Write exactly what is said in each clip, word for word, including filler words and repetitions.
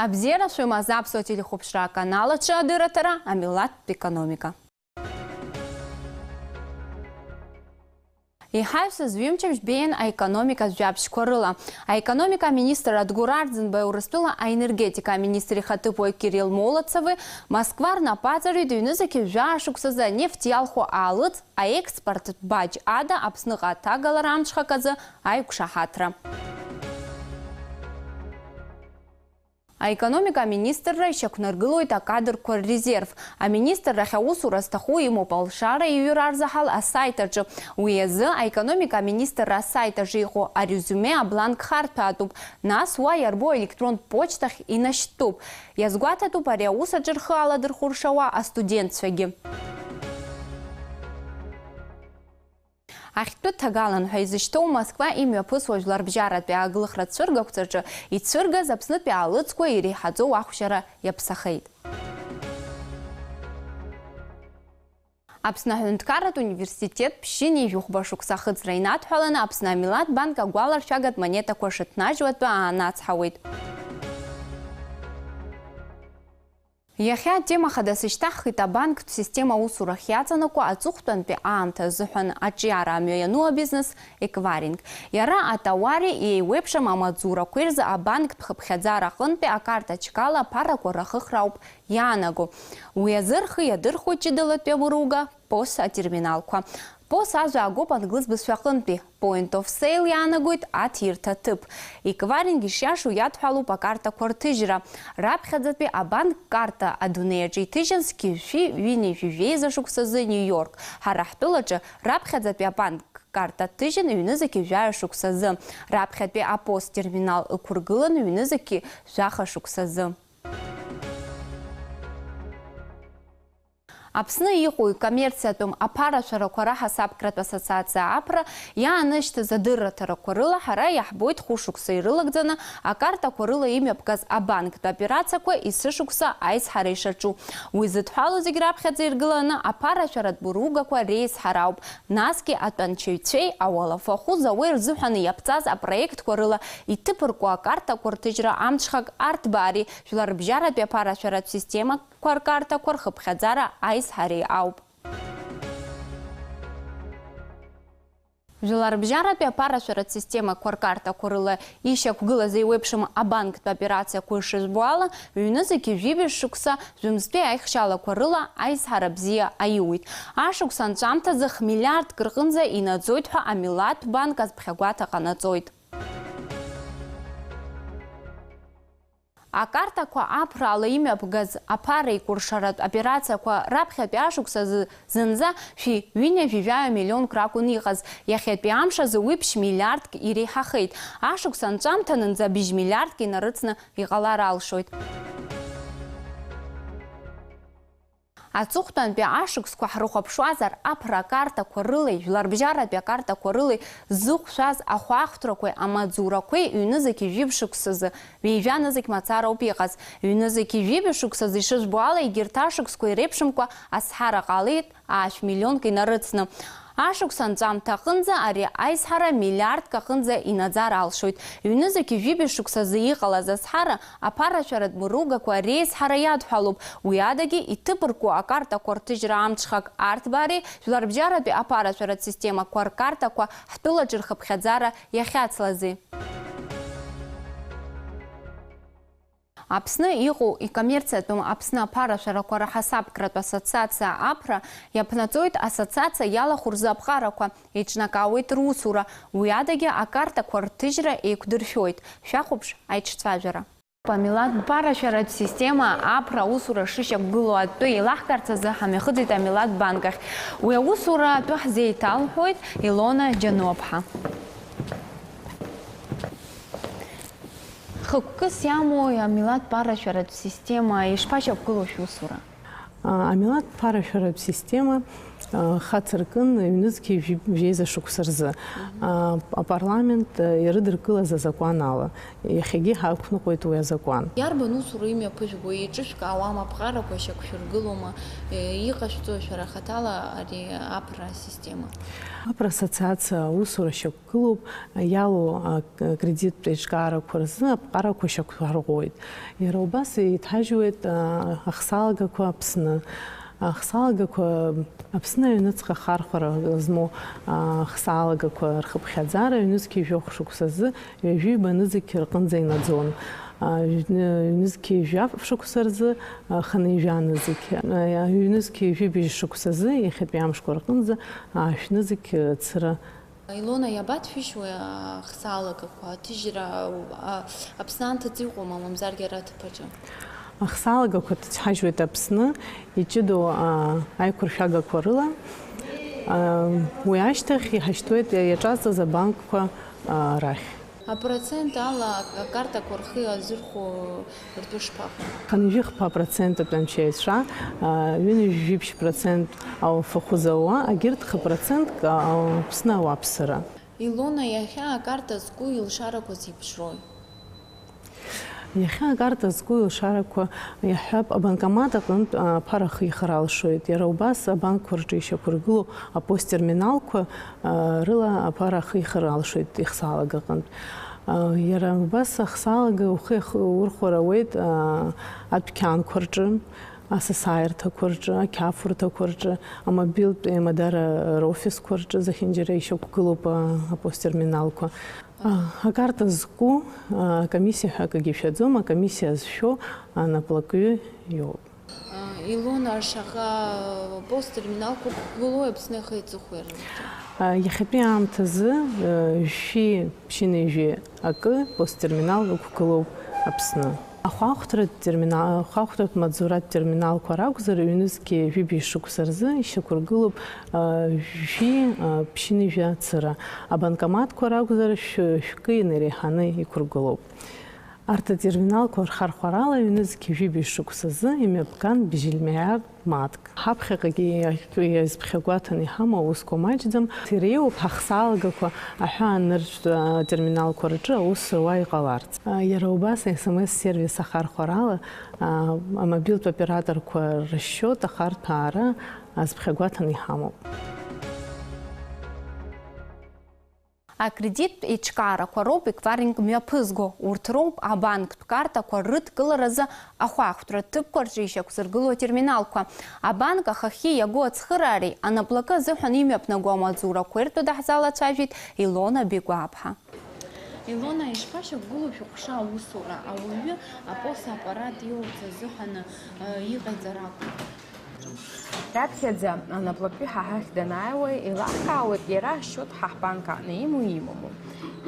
Абзиара шәымаз аԥсуа телехәаԥшра аканал аҿы адырраҭара амилаҭтә економика. Иҳаҩсыз ҩымчыбжь беиан аекономикатә жәабжьқәа рыла. Аекономика аминистр Адгәыр Арӡынбеи Урыстәыла аенергетика аминистр ихаҭыԥуаҩ Кирилл Молодцови Москва рнапаҵаҩы дыҩнызқьи жәаа шықәсазы анефт иалху аалыҵ аекспорттә баџь ада Аԥсныҟа аҭагалара амҽхак азы аиқәшаҳаҭра. Аекономика аминистрра ишьақәнаргылоит акадрқәа ррезерв. Аминистррахь аусура зҭаху имоуп алшара иҩра арзаҳал асайт аҿы. Уи азы аекономика аминистрра асайт аҿы иҟоу арезюме абланк харҭәаатәуп, нас уа иарбоу аелектронтә почтахь инашьҭтәуп. Иазгәаҭатәуп ари аус аҿы рхы аладырхәыршауа астудентцәагьы. Ахьтәы ҭагалан ҳәа изышьҭоу Москва имҩаԥысуа жәларбжьаратәи ааглыхра цәыргақәҵаҿы ицәыргаз Аԥснытәи аалыҵқәа иреиҳаӡоу ахәшьара иаԥсахеит. Аԥсны аҳәынҭқарратә университет ԥшьынҩажәи жәохәба шықәса ахыҵра инадҳәаланы Аԥсны амилаҭ банк агәаларшәагатә монетақәа шыҭнажьуа атәы аанацҳауеит. Иахьа атема хадас ишьҭаҳхит абанктә система аусурахь иаҵанакуа аҵыхәтәантәи аамҭа азыҳәан аҿиара амҩа иану абизнес Эквайринг. Иара атауари еиуеиԥшым амаҵзурақәеи рзы абанктә хыԥхьаӡара аҟынтәи акарта чкала аԥарақәа рахыхра ауп иаанаго. Уи азы рхы иадырхәоит ҷыдалатәи амыруга пос атерминалқәа. Пос ажәа агоуп англыз бызшәа аҟынтәи point of sale иаанагоит аҭирҭа ҭыԥ. Эквайринг ишиашоу иадҳәалоуп акартақәа рҭыжьра. Раԥхьаӡатәи абанк карта адунеи аҿы иҭыжьын зқьи жәшәи ҩынҩажәи жәеиза шықәсазы Нью-Йорк. Ҳара ҳтәылаҿы раԥхьаӡатәи абанк карта ҭыжьын ҩнызқьи жәаҩа шықәсазы. Раԥхьатәи апост терминал ықәыргылан ҩнызқьи жәаха шықәсазы. Аԥсны иҟоу икоммерциатәым аԥарашәарақәа раҳасабкратә ассоциациа аԥра иаанышьҭыз адырраҭарақәа рыла ҳара иаҳбоит хәышықәса ирылагӡаны акартақәа рыла имҩаԥгаз абанктә операциақәа есышықәса аизҳара ишаҿу. Уи зыдҳәалоу зегь раԥхьаӡа иргыланы аԥарашәаратә мыругақәа реизҳара ауп, насгьы атәанчаҩцәеи ауалафахәы зауеи рзыҳәан иаԥҵаз апроектқәа рыла иҭыԥыркуа акартақәа рҭыжьра амҽхак арҭбаареи жәларбжьаратәи аԥарашәаратә система Қәа ркартақәа рхыԥхьаӡара аизҳареи ауп. Жәларбжьаратәи аԥарашәаратә системақәа ркартақәа рыла ишьақәгылаз еиуеиԥшым абанктә операциақәа ишызбо ала, ҩнызқьи жәибжь шықәса жәымзтәи аихшьалақәа рыла аизҳара бзиа аиуит. Ашықәс анҵәамҭазы хмиллиардк рҟынӡа инаӡоит ҳәа амилаҭтә банк азԥхьагәаҭа ҟанаҵоит. Акартақәа аԥраала имҩаԥгаз аԥара еикәыршаратә операциақәа раԥхьатәи ашықәс азы зынӡа шәи ҩынҩажәи жәаҩа миллионк ракәын иҟаз, иахьатәи амш азы уи ԥшь миллиардк иреиҳахеит. Ашықәс анҵәамҭанынӡа быжь миллиардк инарыцны иҟалар алшоит. Аҵыхәтәантәи ашықәсқәа ҳрыхәаԥшуазар, аԥра акартақәа рылеи, жәларбжьаратәи акартақәа рылеи ззыҟәшәаз ахәаахәҭрақәеи амаҵзурақәеи ҩнызқь жәибжь шықәсазы, ҩажәа нызқь мацара ауп иҟаз. Ҩнызқь жәибжь шықәсазы ишыжәбо ала, егьырҭ ашықәсқәа иреиԥшымкәа азҳара ҟалеит аашә миллионк инарыцны. Ашықәс анҵәамҭа аҟынӡа ари аизҳара миллиардк аҟынӡа инаӡар алшоит. Ҩнызқь жәибжь шықәсазы иҟалаз азҳара аԥарашәаратә мыругақәа реизҳара иадҳәалоуп. Уи адагьы иҭыԥыркуа акартақәа рҭыжьра амҽхак арҭбаареи жәларбжьаратәи аԥарашәаратә системақәа ркартақәа ҳтәылаҿы рхыԥхьаӡара иахьацлази. Аԥсны иҟоу икоммерциатәым Аԥсны аԥарашәарақәа раҳасабкратә ассоциациа аԥра иаԥнаҵоит ассоциациа иалахәу рзы аԥҟарақәа, еиҿнакаауеит русура, уи адагьы акартақәа рҭыжьра еиқәдыршәоит. Шәахәаԥш аиҿцәажәара. Амилаҭ ԥарашәаратә система аԥра аусура шышьақәгылоу атәы еилаҳкаарц азы ҳамҩахыҵит Амилаҭ банк ахь. Уи аусура атәы ҳзеиҭалҳәоит Илона Џьаноԥҳа. Хықәкыс иамоу амилаҭ ԥарашәаратә система ишԥашьақәгылоу шәусура? А, амилаҭ ԥарашәаратә система Хацыркын ҩнызқьи жәи-, жәеиза шықәса рзы, а, апарламент, а, ирыдыркылаз азакәан ала. Иахьагьы ҳақәныҟәеит уи азакәан. Иарбан усура имҩаԥыжәго, еиҿышәкаауама, аԥҟарақәа шьақәшәыргылома, е, иҟашәҵо шәара хаҭала ари аԥра асистема? Аԥра ассоциациа аусура шьақәгылоуп, иалоу, а, к-, кредиттә еиҿкаарақәа рзы аԥҟарақәа шьақәҳарӷәӷәоит. Иара убас еиҭажьуеит, а, ахсалагақәа Аԥсны. Ахсалагақәа Аԥсны аҩныҵҟа ахархәара змоу, а, ахсалагақәа рхыԥхьаӡара ҩнызқьи жәохә шықәсазы ҩажәи ҩба нызқь рҟынӡа инаӡон. А, ҩ-, ҩнызқьи жәаф шықәса рзы, а, хынҩажәа нызқь, а, ҩнызқьи жәибжь шықәсазы иахьатәи амшқәа рҟынӡа, а, шәнызқь, а, цыра. Илона, иабаҭшәышьуеи ахсалагақәа? Аҭыжьра, а, Аԥсны анҭыҵ иҟоума, мамзаргьы ара аҭыԥ аҿы? Ахсалагақәа ҭыҵҳажьуеит Аԥсны иҷыдоу, а, аиқәыршәагақәа рыла. А, уи ашьҭахь иҳашьҭуеит иаҿазҵаз абанкқәа, а, рахь. Апроцент ала акартақәа рхы азырхәо ртәы шԥаҟоу? Хынҩажәи хԥа процентатә анцәаҩцәа, а, ҩынҩажәи жәиԥшь процент ауафахәы зауа, агьырҭ хы процентк, а, Аԥсны ауаԥсыра. Илона, иахьа акарта зку илшарақәа зеиԥшрои? Иахьа акарта зку илшарақәа, иаҳҳәап, абанкомат аҟынтә аԥара ахихыр алшоит. Иара убас абанкқәа рҿы ишьақәыргылоу апостерминалқәа, а, рыла аԥара ахихыр алшоит ихсаалага аҟынтә. А, иара убас ахсаалага ухы иах-, урхәар ауеит, а, адәқьанқәа рҿы, асасааирҭақәа рҿы, ақьафурҭақәа рҿы, амобилтә еимадара рофисқәа рҿы зехьынџьара ишьақәгылоуп, а, апостерминалқәа. А, акарта зку, а, комиссиа ҳәа акгьы шәаӡом, акомиссиа зшәо анаплакҩы иоуп. А, Илона, шаҟа посттерминалқәа ықәгылоу Аԥсны иахьа иҵыхәеи рҿы? А, иахьатәи аамҭазы, а, шәи ԥшьынҩажәи акы посттерминал ықәгылоуп Аԥсны. Ахәаахәҭратә терминал, ахәаахәҭратә маҵзуратә терминалқәа ракәзар, ҩнызқьи жәибжь шықәса рзы ишьақәыргылоуп, а, шәи, а, ԥшьынҩажәа цыра. Абанкоматқәа ракәзар, шә-, шәкы инареиҳаны иқәыргылоуп. Арҭ атерминалқәа рхархәарала ҩнызқьи жәибжь шықәсазы имҩаԥган бжьымлиард мааҭк. Ҳаԥхьаҟагьы иазԥхьагәаҭаны иҳамоу аусқәа маҷӡам. Иреиуоуп ҳахсаалгақәа аҳәаанырцәтә атерминалқәа рҿы аус руа иҟаларц. Иара убас СМС-сервис ахархәарала амобилтә операторқәа ршьоит ахарҭәаара азԥхьагәаҭаны иҳамоуп. Акредиттә еиҿкаарақәа роуп Эквайринг мҩаԥызго. Урҭ роуп абанктә картақәа рыдкыларазы ахәаахәҭратә ҭыԥқәа рҿы ишьақәзыргылоу атерминалқәа. Абанк ахахьы иаго ацхыраареи анаплакы азыҳәан имҩаԥнаго амаҵзурақәеи ртәы даҳзалацәажәеит Илона Бигәааԥҳа. Илона, ишԥашьақәгылоу шәыҟәша аусура? Ауаҩы апоса аппарат иоуц азыҳәан, э, иҟаиҵар акәын. Раԥхьаӡа анаплакҩы ҳа ҳахь данааиуа, еилаҳкаауеит иара ашьоҭ ҳа ҳбанк аҟны имоу имаму.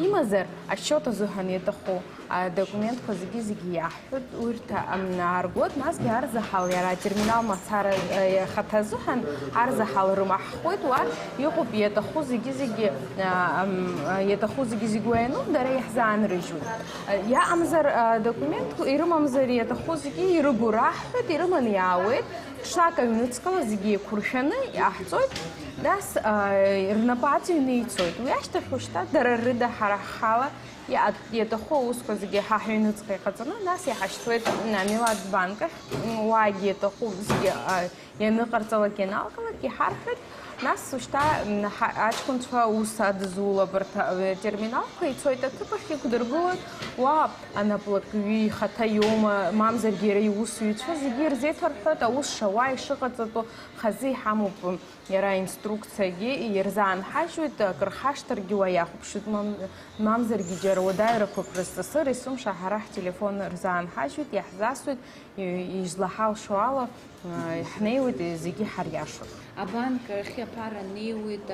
Имазар, ашьоҭ азыҳәан иаҭаху адокументқәа зегьы-зегьы иаҳҳәоит, урҭ, ам, ааргоит, насгьы арзаҳал иара атерминал мацара, э, ихаҭа азыҳәан арзаҳал рымаҳхуеит, уа иҟоуп иаҭаху зегьы-зегьы, э, ам, э, иаҭаху зегьы-зегьы уа иануп, дара иаҳзаанрыжьуеит. Э, иаҟамзар, э, документқәа ирымамзар иаҭаху зегьы ирыгу раҳҳәоит, ирыманы иаауеит. Ҽнак аҩныҵҟала зегьы еиқәыршәаны иҟаҳҵоит, нас, аа, рнапы аҵҩны ицоит. Уи ашьҭахь уажәшьҭа дара рыда ҳара ҳхала иа-, иаҭаху аусқәа зегьы ҳа ҳҩныҵҟа иҟаҵаны, нас иҳашьҭуеит, м, Милаҭ банк ахь, м, уаагьы иаҭаху зегьы, а, ианыҟарҵалак, ианалгалак иҳарҳәоит, нас уажәшьҭа, м, ҳа-, аҷкәынцәа аус адызулап, рҭ-, а, терминалқәа ицоит аҭыԥ ахь, иқәдыргылоит, уа анаплакҩы ихаҭа иоума, мамзаргьы иара иусзуҩцәа зегьы ирзеиҭарҳәоит, аус шауа ишыҟаҵатәу хазы иҳамоуп иара аинструкциагьы, ирзаанҳажьуеит, акыр хашҭыргьы уа иахәаԥшуеит, мам-, мамзаргьы џьара уадаҩрақәак рызҵысыр, есымша ҳара ҳтелефон рзаанҳажьуеит, иаҳзасуеит, и-, излаҳалшо ала, Ҳнеиуеит зегьы ҳариашоит. Абанк ахь аԥара неиуеит,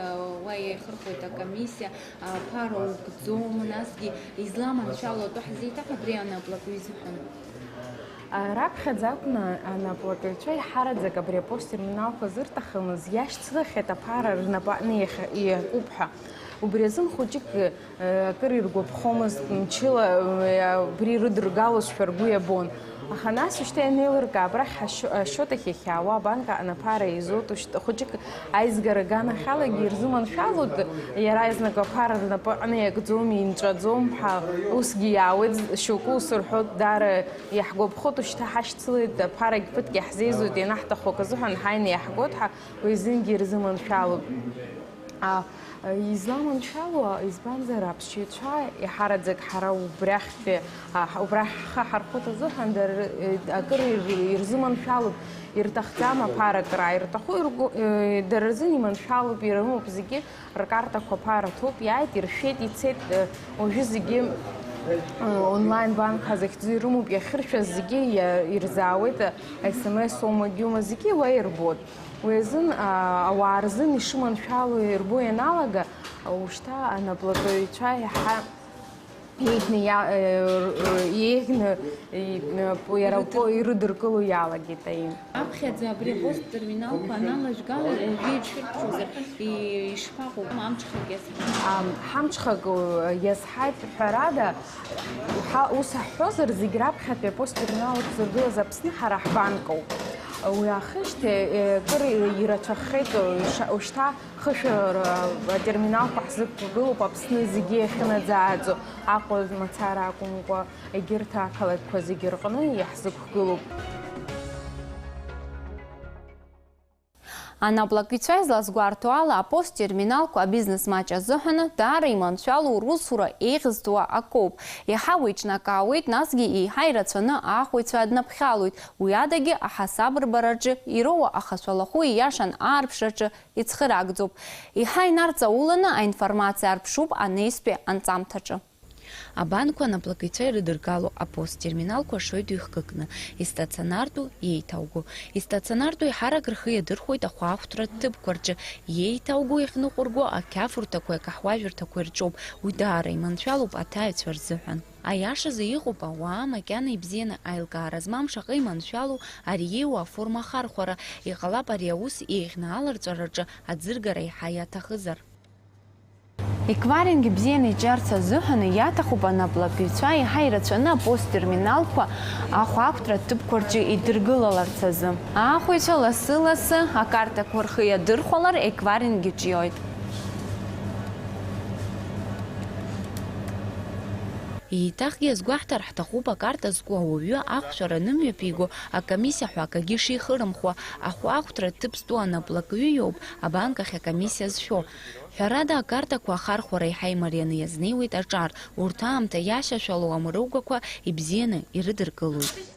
уа иаихырхәоит акомиссиа, аԥара угӡом, насгьы изламаншәало атәы ҳзеиҭаҳәа абри анаплакҩы изыҳәан. Раԥхьаӡа акәны анаплакыҩцәа иҳараӡак абри апосттерминалқәа зырҭахымыз иашьцылахьеит аԥара рнапаҟны иахьа-, иакуп ҳәа. Убри азын хәыҷык акыр иргәаԥхомызт, мчыла, э, убри ирыдыргалозшәа ргәы иабон. Аха нас ушьҭа ианеилыркаа, абрахь ҳашьо-, ашьоҭахь иахьаауа абанка анаԥара изоут, ушьҭа хәыҷык аизгара аганахьалагьы ирзыманшәалоит, иара еизнагы аԥара рнапы аҟны иакӡом, инҵәаӡом ҳәа усгьы иаауеит, шьоукы ус рҳәоит, даара иаҳгәаԥхоит, ушьҭа ҳашьцылеит, аԥарагь ԥыҭк иаҳзеизоит, ианаҳҭаху акы азыҳәан ҳааины иаҳгоит ҳәа, уи азынгьы ирзыманшәалоуп. А, изламаншәало, избанзар, аԥсшьаҩцәа иаҳараӡак ҳара убрахьтәи, а, ҳ-, убрахь ҳхы ҳархәыҭ азыҳәан, дара, э, акыр ир-, ирзыманшәалоуп, ирҭахӡам аԥара акра, ирҭаху иргәы-, э, дара рзын иманшәалоуп, ирымоуп зегьы, ркартақәа аԥара ҭоуп, иааит, иршәеит, ицеит, э, уажәы зегьы, э, онлайн банк ҳәа захьӡу ирымоуп, иахьыршәаз зегьы иа-, ирзаауеит, э, S M S оума, гьума, зегьы уа ирбоит. Уи азын, а, ауаа рзын ишыманшәало ирбо ианалага, ушьҭа анаплакаҩцәа иаҳа еиӷьны иа-, э, р-, еиӷьны, и-, э, по-, иара по-, ирыдыркыло иалагеит аим. Аԥхьаӡа абри апост терминалқәа аналажәгала уажәы иҽырԥшуазар, и-, ишԥаҟоу, амҽхак иазҳа? Ам, ҳамҽхак, э, иазҳаит, ҳәарада, ҳа-, ус ҳҳәозар, зегь раԥхьатәи апост терминал ықәзыргылаз Аԥсны ҳара ҳбанкоуп. Уи аахижьҭеи, э, кыр ирацәахеит, ш-, ушьҭа хышәара атерминалқәа ҳзықәгылоуп Аԥсны зегьы иахьынаӡааӡо, Аҟәа мацара акәымкәа, егьырҭ ақалақьқәа зегьы рҟны иаҳзықәгылоуп. Анаплакҩцәа излазгәарҭо ала, апост терминалқәа абизнес маҷ азыҳәаны даара иманшәалоу русура еиӷьызтәуа акоуп. Еиҳа уи ҿнакаауеит, насгьы еиҳа ирацәаны аахәаҩцәа аднаԥхьалоит. Уи адагьы аҳасаб рбараҿы ироуа ахашәалахәы ииашан аарԥшраҿы ицхыраагӡоуп. Еиҳа инарҵауланы аинформациа арԥшуп анеизтәи анҵамҭаҿы. Абанқәа анаплакҩцәа ирыдыргало апост терминалқәа шоит ҩ-хкыкны, истационартәу, иеиҭауго. Истационартәу еиҳарак рхы иадырхәоит ахәаахәҭратә ҭыԥқәа рҿы, иеиҭауго иахьныҟәырго ақьафурҭақәеи акаҳуажәырҭақәеи рҿоуп, уи даара иманшәалоуп аҭааҩцәа рзыҳәан. Аиашазы иҟоуп ауаа макьана ибзианы аилкаара змам шаҟа иманшәалоу ари еиуа аформа ахархәара, иҟалап ари аус еиӷьны аларҵәараҿы аӡыргара еиҳа иаҭахызар. Эквайринг ибзианы иҿиарц азыҳәаны иаҭахуп анаплакҩцәа еиҳа ирацәаны апост терминалқәа ахәаахәҭратә ҭыԥқәа рҿы идыргылаларц азы. Аахәаҩцәа лассы-лассы акартақәа рхы иадырхәалар, эквайринг иҿиоит. Еиҭахгьы иазгәаҳҭар ҳҭахуп, акарта зку ауаҩы ахәшәара анымҩаԥиго, акомиссиа ҳәа акагьы шихырымхуа, ахәаахәҭра ҭыԥ зтәу анаплакҩы иоуп абанк ахь акомиссиа зшәо. Ҳәарада, акартақәа ахархәара еиҳа имарианы иазнеиуеит аҿар, урҭ аамҭа иашьашәало амругақәа ибзианы ирыдыркылоит.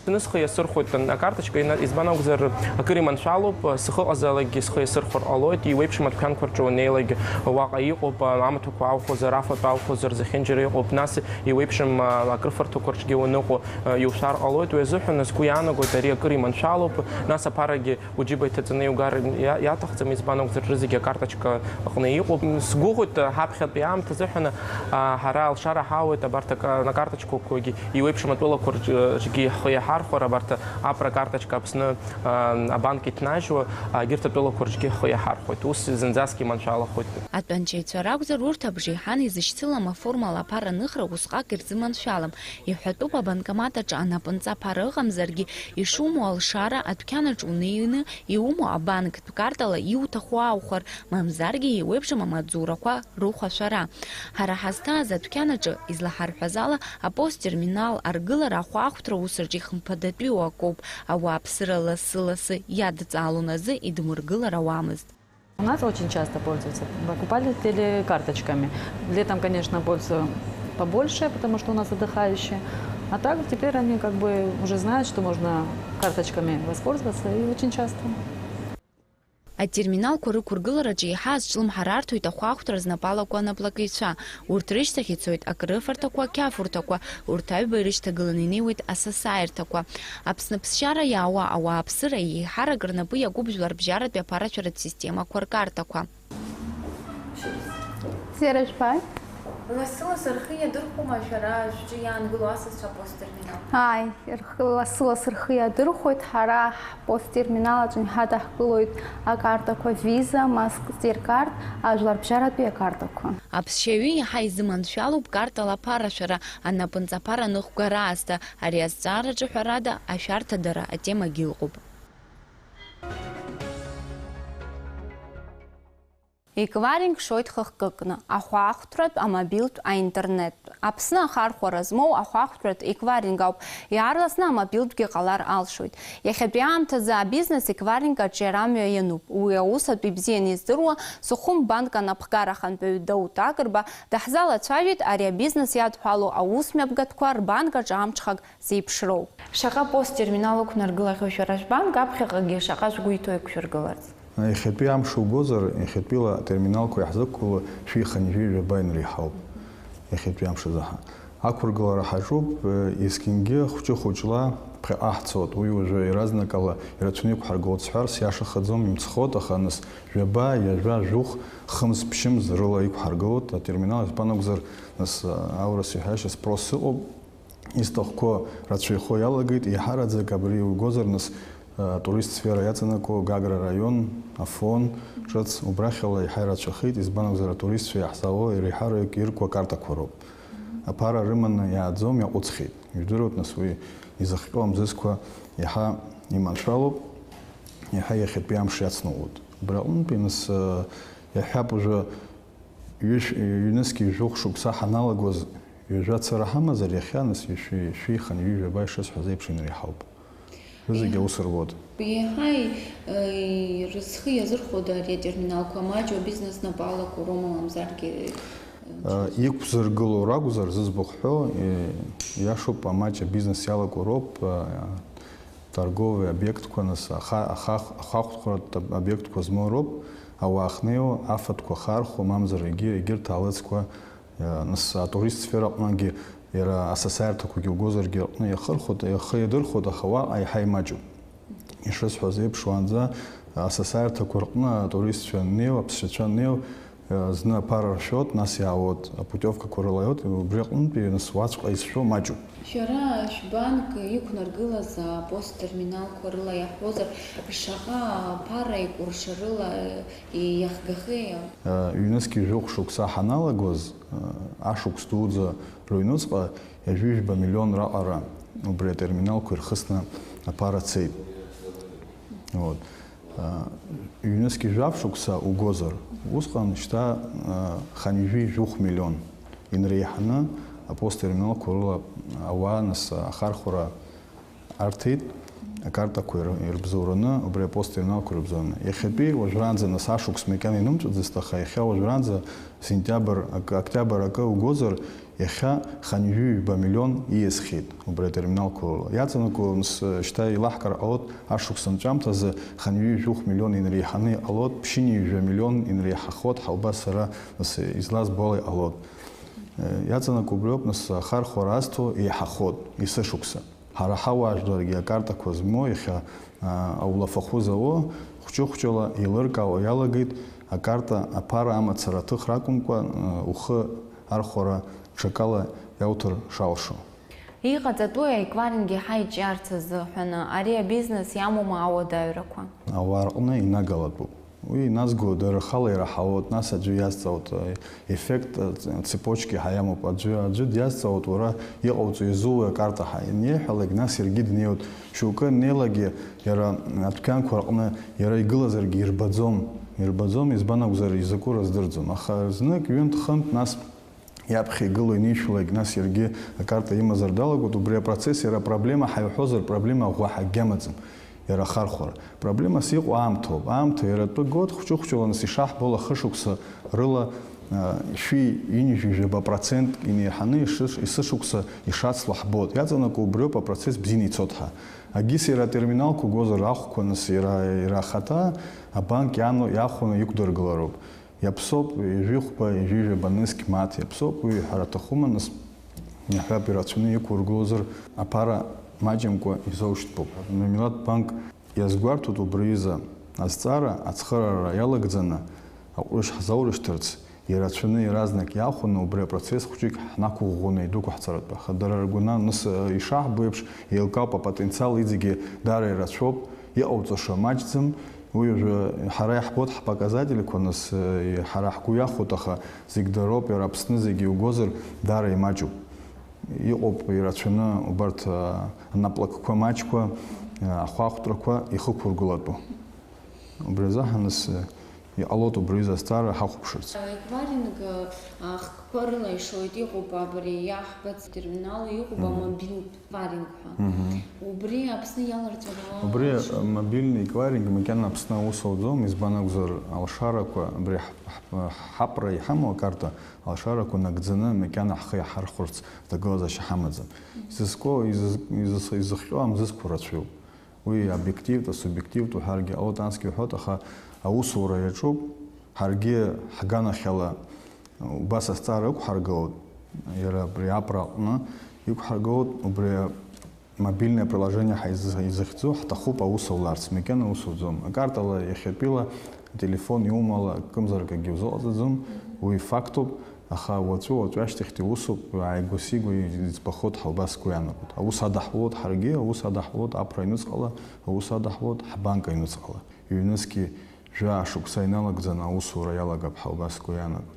Зны схы иасырхәоит акарточка, ина-, избан акәзар, акыр иманшәалоуп, схы ыҟазаалакгьы схы иасырхәар ҟалоит, иуеиԥшым адәқьанқәа рҿы уаннеилак, уаҟа иҟоуп, амаҭәақәа аухозар, афатә аухозар, зехьынџьара иҟоуп, нас иуеиԥшым, а, акрыфарҭақәа рҿгьы уаныҟоу, а, иушәар ҟалоит, уи азыҳәан сгәы иаанагоит, ари акыр иманшәалоуп, нас аԥарагьы уџьыба иҭаҵаны иугар иа-, иаҭахӡам, избан акәзар, рызегьы акарточка аҟны иҟоуп. Сгәыӷуеит, ҳаԥхьатәи аамҭа азыҳәан, а, ҳара алшара ҳауеит абарҭ ака-, акарточкақәагьы, иуеиԥшым атәылақәа рҿ-, рҿгьы ҳхы иаҳархәар, абарҭ апрокарточка Аԥсны, а, абанк иҭнажьуа, а, егьырҭ атәылақәа рҿгьы ҳхы иаҳархәоит. Ус зынӡаскгьы иманшәалахоит. Атәанчаҩцәа ракәзар, урҭ абжеиҳан изышьцылам аформала аԥара аныхра усҟак ирзыманшәалам. Иҳәатәуп, абанкомат аҿы анапынҵа аԥара ыҟамзаргьы, ишумоу алшара, адәқьанаҿ унеины, иумоу абанктә картала иуҭаху ааухәар, мамзаргьы еиуеиԥшым амаҵзурақәа рыхәашәара. Ҳара ҳазҭааз адәқьанаҿы, излаҳарҳәаз ала, апост терминал аргылара ахәаахәҭра усраҿы ихымԥадатәиу акоуп, ауааԥсыра лассы-лассы иадҵаалон азы идмыргылар ауамызт. У нас очень часто пользуются покупатели карточками. Летом, конечно, пользуются побольше, потому что у нас отдыхающие. А так теперь они как бы уже знают, что можно карточками воспользоваться, и очень часто. Атерминалқәа рықәыргылараҿы еиҳа азҿлымҳара арҭоит ахәаахәҭра знапалақәа анаплакыҩцәа. Урҭ рышьҭахь ицоит акрыфарҭақәа, ақьафурҭақәа, урҭ аҩба ирышьҭагыланы инеиуеит асасааирҭақәа. Аԥсны аԥсшьара иаауа ауааԥсыра еиҳарак рнапы иакуп жәларбжьаратәи аԥарашәаратә системақәа ркартақәа. Бзиара жәбааит. Лассы-лассы рхы иадырхәома шәара шәҿы иаангыло асасцәа апосттерминал? Ааи, рхы, лассы-лассы рхы иадырхәоит. Ҳара ҳпосттерминал аҿы иҳадаҳкылоит акартақәа Visa, MasterCard, ажәларбжьаратәи акартақәа. Аԥсшьаҩы иаҳа изыманшәалоуп картала аԥарашәара, анапынҵа аԥара аныҟәгара аасҭа. Ари азҵаараҿы, ҳәарада, ашәарҭадара атемагьы ыҟоуп. Еквайринг шоит хықәкыкны, ахәаахәҭратә, амобилтә, аинтернеттә. Аԥсны ахархәара змоу ахәаахәҭратә еквайринг ауп, иаарласны амобилтәгьы ҟалар алшоит. Иахьатәи аамҭазы абизнес еквайринг аҿиарамҩа иануп. Уи аус атәы ибзианы издыруа Сухум банк анапхгара ахантәаҩы Дауҭ Агрба даҳзалацәажәеит ари абизнес иадҳәалоу аусмҩаԥгатәқәа рбанк аҿы амҽхак зеиԥшроу. Шаҟа пост терминал ықәнаргылахьоу шәара шәбанк, аԥхьаҟагьы шаҟа шәгәы иҭоу еиқәшәыргыларц? Иахьатәи амш угозар, иахьатәила атерминалқәа иаҳзықәгыло шәи хынҩажәи жәаба инреиҳауп. Иахьатәи амш азы ҳа-, ақәыргылара ҳаҿуп, есқьынгьы хәҷы-хәыҷла ԥхьаҟа ҳцоит. Уи уажәы иаразнакала ирацәаны иқәҳаргылоит сҳәар, сиашахаӡом, имцхоит, аха нас жәаба, ҩажәа, жәохә, хымз, ԥшьымз рыла иқәҳаргылоит атерминал, избан акәзар, нас, аурыс иҳәашьа, спрос ыҟоуп. Изҭахқәо рацәаҩхо иалагеит, еиҳараӡак абри угозар, нас, атуристсфера иаҵанакуа Гагра араион, Афон ҿыц, убрахьала еиҳа ирацәахеит, избан акәзар, атуристцәа иаҳзаауа иреиҳараҩык иркуа акартақәа роуп. Аԥара рыманы иааӡом, иаҟәыҵхьеит. Ижәдыруеит, нас, уи изыхҟьо амзызқәа еиҳа иманшәалоуп, еиҳа иахьатәи амш иацныҟәоит. Убри аҟнытәи, нас, иаҳҳәап, уажәы Ҩышә-, ҩнызқьи жәохә шықәса ҳаналагоз, ҩажәа цара ҳамазар, иахьа, нас, ҩышәи, ҩышәи хынҩажәи жәаба ишысҳәаз еиԥш инреиҳауп. Рызегьы аус руоуп. Еиҳа, э, рызхы иазырхәода ари атерминалқәа маҷу абизнес напы алаку роума, мамзаргьы, э, Э, иқәзыргыло ракәзар, зыӡбахә ҳәо, э, иашоуп, амаҷ абизнес иалаку роуп, э, торговый объектқәа, нас, аха-, аха-, ахахәхәаратә объектқәа змоу роуп, ауаа ахнеиуа, афатәқәа ахархәо, мамзар егьи-, егьырҭ аалыҵқәа, нас атурист сфера аҟныгьы иара асасааирҭақәагьы угозаргьы рҟны иахырхәоит, ихы иадырхәоит, аха уаҟа еиҳа имаҷуп. Ишысҳәаз еиԥш, уаанӡа асасааирҭақәа рҟны атуристцәа аннеиуа, аԥсшьацәа аннеиуа, зны аԥара ршәоит, нас иаауеит, апутиовкақәа рыла иоуеит, убри аҟнытәи нас уаҵәҟьа изшәо маҷуп. Шәара шәбанк иқәнаргылаз апост терминалқәа рыла иаҳҳәозар, шаҟа аԥара еикәыршарыла иахгахеи? Ҩнызқьи жәохә шықәса ҳаналагоз, ашықәс дуӡӡа рыҩнуҵҟа ҩажәижәба миллион раҟара убри атерминалқәа ирхысны аԥара цеит. Вот. Ҩнызқьи жәаф шықәса угозар, усҟан шьҭа хынҩажәи жәохә миллион инреиҳаны апост терминалқәа рыла ауаа нас ахархәара арҭеит, акартақәа ир-, ирыбзоураны, убри апост терминалқәа ирыбзоураны. Иахьатәи уажәраанӡа, нас, ашықәс макьана инымҵәаӡацт, аха иахьа уажәраанӡа, сентиабр акы, октиабр акы угозар, иахьа хынҩажәи ҩба миллион ииасхьеит убри атерминалқәа рыла. Иаҵанакуа, нас, шьҭа илаҳкаар ҟалоит, ашықәс анҵәамҭазы хынҩажәи жәохә миллион инреиҳаны иҟалоит, ԥшьынҩажәа миллион инреиҳахоит, ҳа убас сара, нас, излазбо ала иҟалоит. Иаҵанакуа убриоуп, нас, ахархәара азҭо еиҳахоит есышықәса. Ҳара ҳауаажәларгьы акартақәа змоу, иахьа, а, аулафахәы зауа, хәҷы-хәҷыла еилыркаауа иалагеит, акарта аԥара амацара аҭыхра акәымкәа, а, ухы архәара ҽакала иауҭар шалшо. Иҟаҵатәуи аеквайринг иаҳа иҿиарц азыҳәаны, ари абизнес иамоума ауадаҩрақәа? Ауаа рҟны инагалатәуп. Уи иназго дара рхала ираҳауеит, нас аӡәы иазҵаауеит, э, еффект, э, ц-, цепочки ҳәа иамоуп, аӡәы, аӡәы диазҵаауеит, уара иҟауҵо изууеи акарта ҳәа, ианиҳәалак, нас иаргьы днеиуеит, шьоукы аннеилакгьы, иара адәқьанқәа рҟны иара игылазаргьы ирбаӡом, ирбаӡом, избан акәзар, изакәу рыздырӡом, аха знык, ҩынтә-хынтә, нас, иаԥхьа игылоу инишәлак, нас иаргьы акарта имазар далагоит, убри апроцесс иара апроблема ҳаиҳәозар, проблема ӷәӷәа ҳагьамаӡам, иара ахархәара. Проблемас иҟоу аамҭоуп. Аамҭа иара атәы гот, хәҷы-хәҷыла нас ишаҳбо ала хышықәса рыла, а, шәи ҩынҩажәи жәаба процент инеиҳаны ишыш-, есышықәса ишацло ҳбот. Иаҵанакуа убриоуп апроцесс бзианы ицот ҳәа. Агис иара атерминалқәа гозар ахәқәа нас иара, иара ахаҭа абанк иану-, иахәаны иқәдыргылароуп. Иаԥсоуп, ҩажәи хәба, ҩажәи жәаба нызқь мааҭ иаԥсоуп, уи ҳәара аҭахума, нас, иаҳҳәап, ирацәаны иқәургылозар, аԥара маҷымкәа изоушьҭтәуп. Миллаҭ банк иазгәарҭоит убри изы азҵаара ацхыраара иалагӡаны аҟәрышь ҳзаурышьҭырц, Ирацәаны иаразнак иаахәаны убри апроцесс хәҷык ҳнақәыӷәӷәаны идәықәаҳҵаратәы, аха дара ргәананыс, э, ишаҳбо еиԥш, еилкаауп апотенциал иҵегьы даара ирацәоуп, иҟауҵаша маҷӡам, уи уажәы ҳара иаҳбоит ҳпоказательқәа, нас, э, ҳара ҳгәы иахәоит, аха зегь дароуп, иара Аԥсны зегь иугозар, даара имаҷуп. Иҟоуп ирацәаны убарҭ, э, анаплакқәа маҷқәа, э, ахәаахәҭрақәа ихықәыргылатәу. Убри азыҳәан нас, э, иҟалоит убри аҩыза азҵаара ҳахәаԥшырц. Еквайринг, а, хкқәа рыла ишоит, иҟоуп абри иаҳбац терминал, иҟоуп Мгм. амобилтә еквайринг ҳәа. Мгм. Убри Аԥсны иаларҵәар Убри, алшоит? э, мобильный еквайринг макьана Аԥсны аус ауӡом, избан акәзар, алшарақәа, абри ҳ-, ҳ-, ҳапра иҳамоу акарта, алшарақәа нагӡаны макьана ҳхы иаҳархәарц аҭагылазаашьа ҳамаӡам. Мгм. Изызку, изыз-, изыз-, изыхҟьо амзызқәа рацәаҩуп. Уи обиективтә, асубиективтә уҳәаргьы ҟалоит, ансгьы уҳәоит, аха аусура иаҿуп, ҳаргьы ҳганахьала убас азҵаара ықәҳаргылоит, иара абри апра аҟны иқәҳаргылоит, убри мобильное приложение ҳәа изы-, изыхьӡу ҳҭахуп аус ауларц, макьана аус уӡом. Акартала иахьатәила ателефон иумала акымзарак акгьы узыҟаҵаӡом, уи фактуп. Аха уаҵәы-уаҵәы ашьҭахьтәи усуп, ааигәа-сигәа иӡбахоит ҳәа убас сгәы иаанагоит. Аус адаҳулоит ҳаргьы, аус адаҳулоит аԥра аҩныҵҟала, аус адаҳулоит ҳбанк аҩныҵҟала. Ҩнызқьи жәаа шықәса иналагӡаны аусура иалагап ҳәа убас сгәы иаанагоит.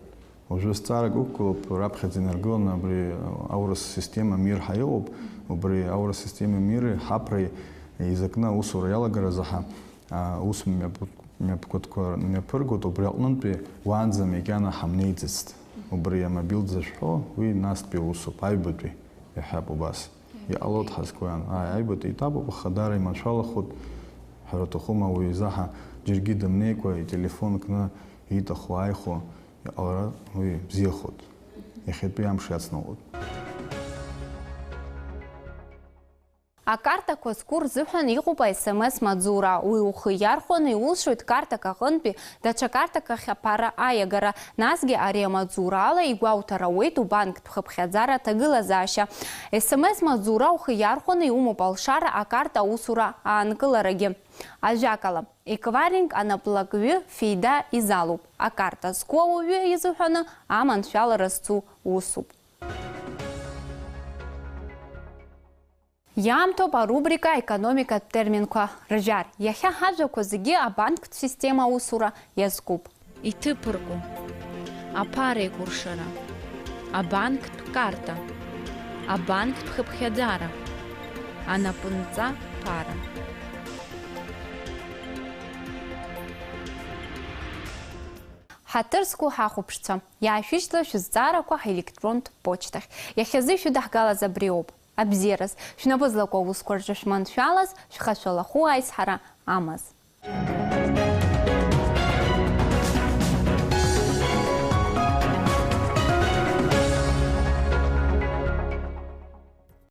Уажәы зҵаарак ықәгылоуп, раԥхьаӡа инаргыланы абри аурыс система мир ҳәа иҟоуп, убри аурыс система мири ҳаԥреи еизакны аусура иалагаразы ҳа, а, ус мҩаԥ-, мҩаԥгатәқәа мҩаԥыргоит, убри аҟнынтәи уаанӡа макьана ҳамнеиӡацт. Убри амобилтә зашәҳәо, уи настәи усуп, аҩбатәи, иаҳҳәап убас. Иҟалоит ҳазқәа, ааи, аҩбатәи етапуп, аха даара иманшәалахоит, ҳәара аҭахума, уаҩ изаҳа џьаргьы дымнеикәа, ителефон кны ииҭаху ааихәо иҟалара, уи бзиахоит. Иахьатәи амш иацныҟәоит. Акартақәа зку рзыҳәан иҟоуп S M S маҵзура. Уи ухы иархәаны иулшоит картак аҟынтәи даҽа картак ахь аԥара аиагара. Насгьы ари амаҵзурала игәоуҭар ауеит убанктә хыԥхьаӡара аҭагылазаашьа. S M S маҵзура ухы иархәаны иумоуп алшара акарта аусура аанкыларагьы. Ажәакала, еквайринг анаплакҩы феида изалоуп. Акарта зку ауаҩы изыҳәаны аманшәалара зцу усуп. Иаамҭоуп арубрика Аекономикатә терминқәа ржәар. Иахьа ҳажәақәа зегьы абанктә система аусура иазкуп. Иҭыԥырку, аԥара еикәыршара, абанктә карта, абанктә хыԥхьаӡара, анапынҵа ԥара. Ҳаҭыр зқәу ҳахәаԥшцәа, иаашәышьҭла шәызҵаарақәа ҳелектронтә почтахь. Иахьазы ишәыдаҳгалаз абриоуп. Абзиараз, шәнапы злаку аусқәа рҿы шәманшәалаз, шәхашәалахәы аизҳара амаз.